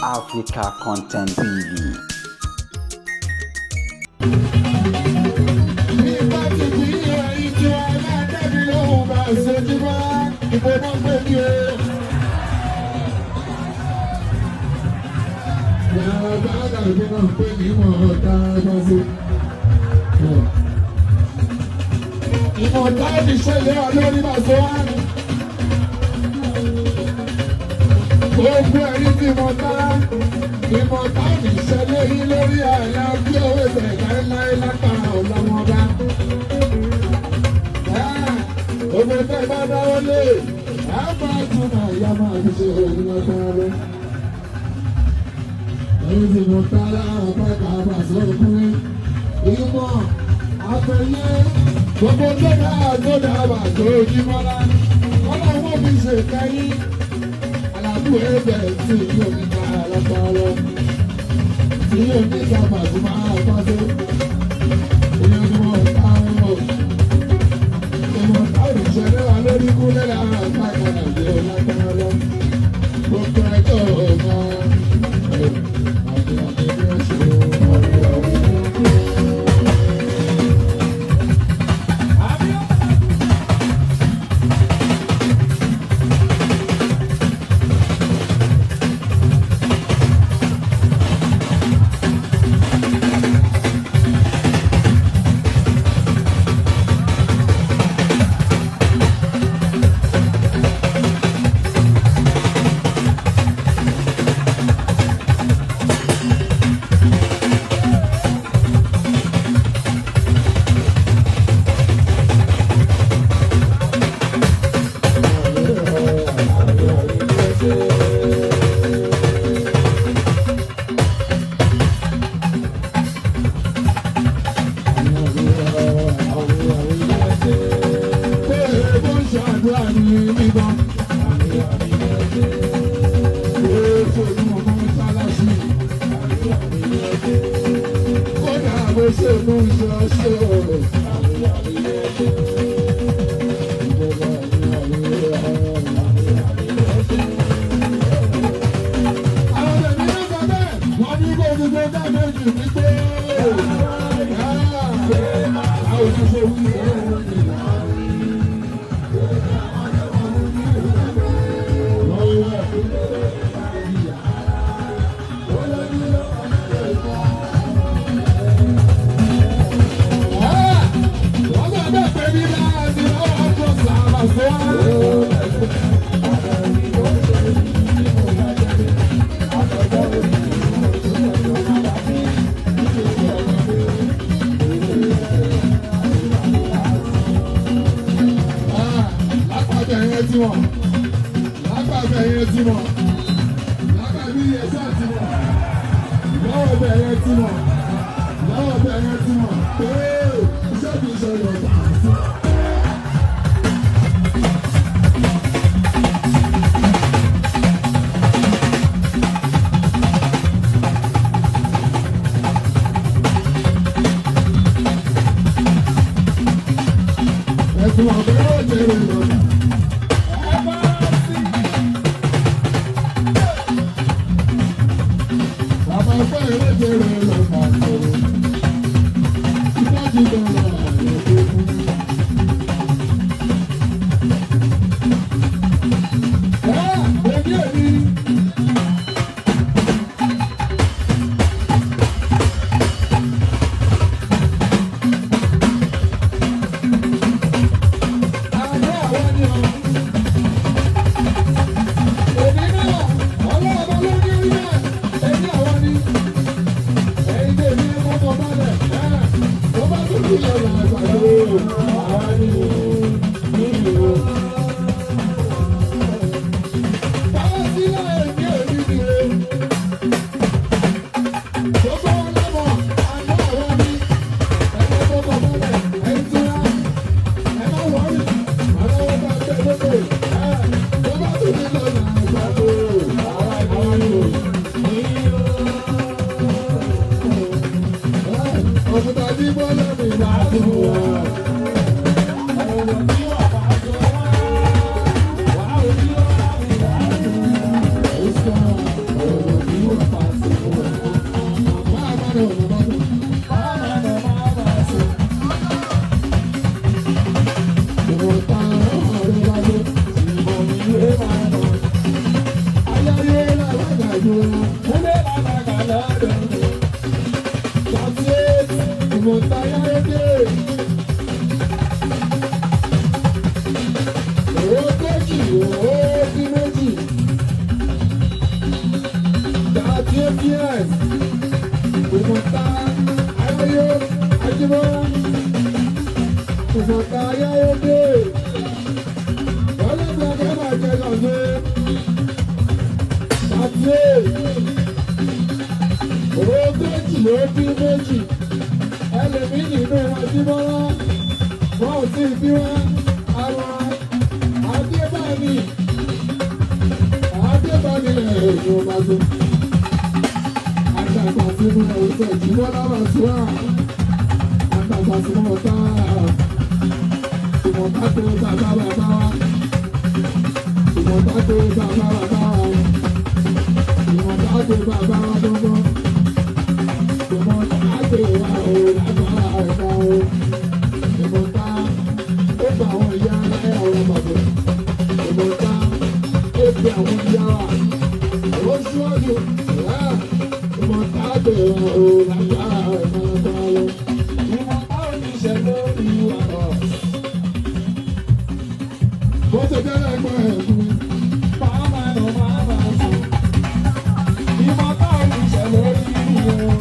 Africa Content TV. Nígbà tí kì í yọ ìjọ aládàbí lóhùn bá ṣojú bá ìbò náà pè mí o. Yàrá àdàbí náà pè mí mọ̀ ọ́ta bá ṣe. Ìmọ̀ta ti ṣẹlẹ̀ wà lórí bàṣọ wá. Gbogbo ẹ̀rí tí mo tá, ìmọ̀ta ò ní ṣẹlẹ̀ yín lórí àlá bí owó ìṣẹ̀lẹ̀ láéláé lápára ọ̀lọ́wọ́n bá. Gbogbo tẹ́ bá dáwọ́ lé, a máa túmọ̀ ìyá máa fi ṣe òun lọ́gbọ́n lọ. Ẹ̀yin tí mo tá láwọn pẹ́ka àbàṣọ ọkùnrin, ìmọ̀ àfẹ̀yẹ gbogbo tó dáa tó dáa bàjọ́ ojúmọ́lá. Ọlọ́run fi ṣe kẹ́yìn alábù ẹgbẹ́ tí yóò ní ká lọ́pọ̀lọ́ tí yóò ní ká bàtú máa pàṣẹ. Ìyẹn tí wọ́n ta ọ̀ ìmọ̀ táwọn ìṣẹ̀lẹ̀ wa lórí kú lẹ́la àpá ìkànnì yóò lágbára lọ. Gbogbo ẹjọ́ ọ̀gá àti àti bí ó ṣe ọ̀rẹ́ ọ̀hún. Ìjìbọlá kúlẹ̀ làbàkà lọ́dọ̀ mi. 38 ìmọ̀ta yárédé. Ogójì òógì méjì. 38 years. Ìmọ̀ta ayáyó Ajíbọ́lá. Ìmọ̀ta ayáyédé. Ọlọ́dún ọjọ́ máa jẹ lọ́dún. 38. Ogójì òógì méjì. Ẹlòmíì nínú Ajíbọ́lá. Wọ́n ò tí ì bí wá. Àwọn Adébáni. Adébáni ẹ̀yìn ọ̀bàṣọ. Àtàgbà sí mú ọ̀sẹ̀ Jíbọ́lá Bàṣúà. Àtàgbà sí mú ọ̀tá. Ìmọ̀ta tó bàbá bàbá wa. Ìmọ̀ta tó bàbá bàbá wa. Ìmọ̀ta tó bàbá wa gbọ́ngbọ́n. Ìmọ̀ta tó wà ó lágbára ẹ̀ka o. Ìmọ̀ta ó bá àwọn ìyá aláya àwọn bàbá. Ìmọ̀ta ó fi àwọn ìyá wa. Ó ṣíwájú ìmọ̀ta tó wà ó lágbára ẹ̀ka lọ. Ìmọ̀ta ò ní ṣe lórí wa. Bó ṣe jẹ́ lẹ́gbọ́n ẹ̀kú. Màmá lọ màmá sùn. Ìmọ̀ta ò ní ṣe lórí wa.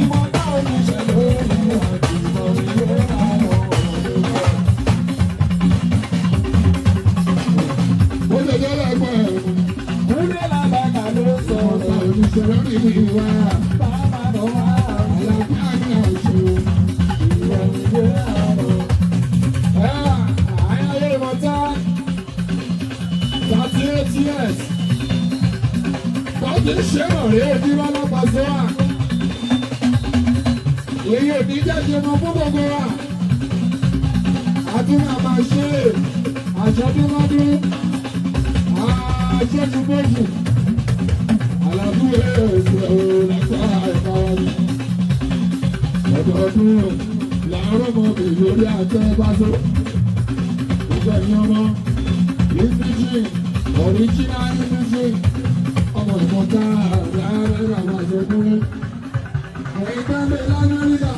Ìmọ̀ta ò ní ṣe lórí wa. Ìmọ̀ ìwé àwọn ọ̀dọ́. Bó ṣe jẹ́ lẹ́gbọ́n ẹ̀kú. Kúlẹ̀ làbàkà ló Ìmọ̀ta sọ̀rọ̀. ò ní ṣe lórí wa. Màmá lọ màmá sùn. Àlàáfíà ní ọ̀ṣun. Ìmọ̀ ìwé àwọn. Ayáyé ìmọ̀ta 38 years. Tọ́jú ṣe mọ̀ rí ojú bá lọ́pàá wa. Èyí ò ní jáde mọ fún gbogbo wa. Àti máa máa ṣe àṣọdúnmọ́dún. Àṣọdúnmọ́dún. Àlàbúrò èso lápá ẹ̀ka wa ni. Ọdọọdún làárọ̀ mọ̀ mi lórí àtẹ bá tó. Ìgbà ní ọmọ ìfíjì ọ̀ríjìnà ìfíjì ọmọ ìmọ̀ta láàárọ̀ àwọn àjẹkúnrin. Ẹ̀yin tó ń bẹ l'Amẹ́ríkà,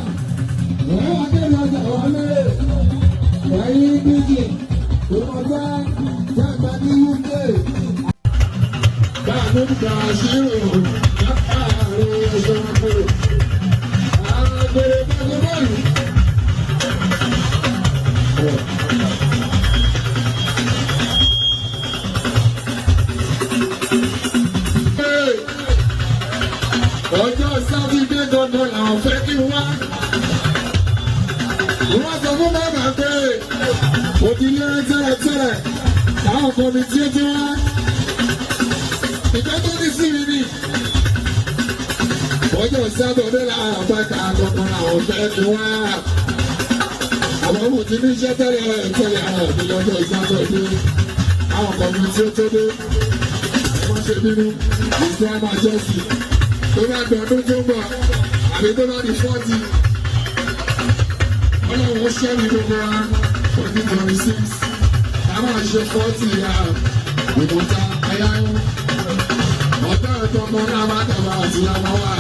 ẹ̀yin akéde ọjà wọlé, ẹ̀yin ìfíjì ìmọ̀ta jàgbá ní UK. Báàmú gba ṣírò láàárín ẹ̀ṣọ́ àpò. Àgbèrè bàgbé bọ́ọ̀lù. Ọjọ́ sátidé dandan làwọn fẹ́ kí n wá. Wọ́n sọ fún bàbá pé òbí lé tẹ́lẹ̀tẹ́lẹ̀ táwọn kan mi tí ó ti wá. Ìfẹ́ tó ní sí mi ni. Ọjọ́ sátidé làwọn àbáta kankan làwọn fẹ́ kí n wá. Àwọn ọmọ tí ní iṣẹ́ tẹ́lẹ̀ tẹ́lẹ̀ àwọn òbí lọ́jọ́ sátidé. Àwọn kan mi tí ó tó dé. Wọ́n ṣe bínú ìfẹ́ máa jẹ́ sí i. Tó bá gbọ́ ọdún tó ń bọ̀ àbí tó bá di 40 ọlọ́run ó ṣẹ́ mi gbogbo wa 2026 a máa ṣe 40 ya ìmọ̀ta ayáyó ọ̀tá ẹ̀tọ́ ọmọ náà máa tàbá àti àmọ́ wa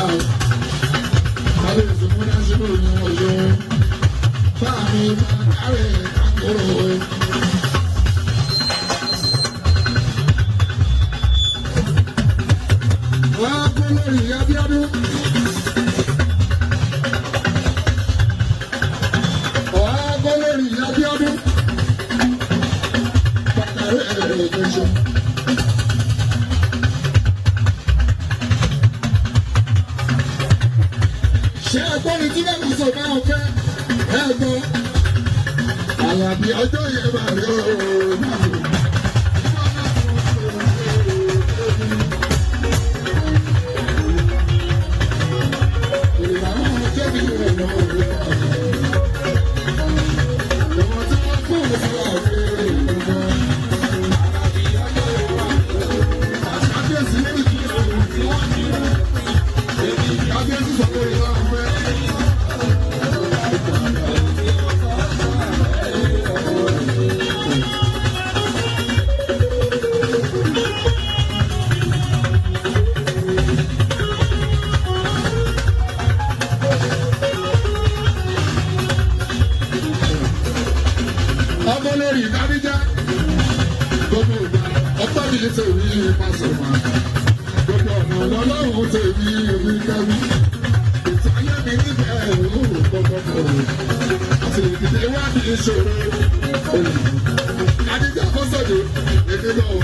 kábíyèsí múná síbò ní ọjọ́ fáàmì máa kárẹ̀ àkóró. Wọ́n á kó lórí Abíọ́dún. Wọ́n á kó lórí Abíọ́dún. Bàtàrí ẹ̀rọ ìgbésẹ̀. Ṣé ẹgbọ́n ni tí bàbá sọ bá wọn fẹ́? Ẹ gbọ́. Àlàbí ọjọ́ yẹn máa rí ooo náà. Ọmọ lórí Kádíjà. Gbogbo ìgbà ọpẹ́ mi tèmi Pasuma. Gbogbo ọ̀nà lọ́lọ́run tèmi èmi kẹ́mi. Ètò ayé mi nífẹ̀ẹ́ òun gbogbo. Àti ìdílé wá ní ìṣòro. Kádíjà Bọ́sẹ̀dé èmi náà.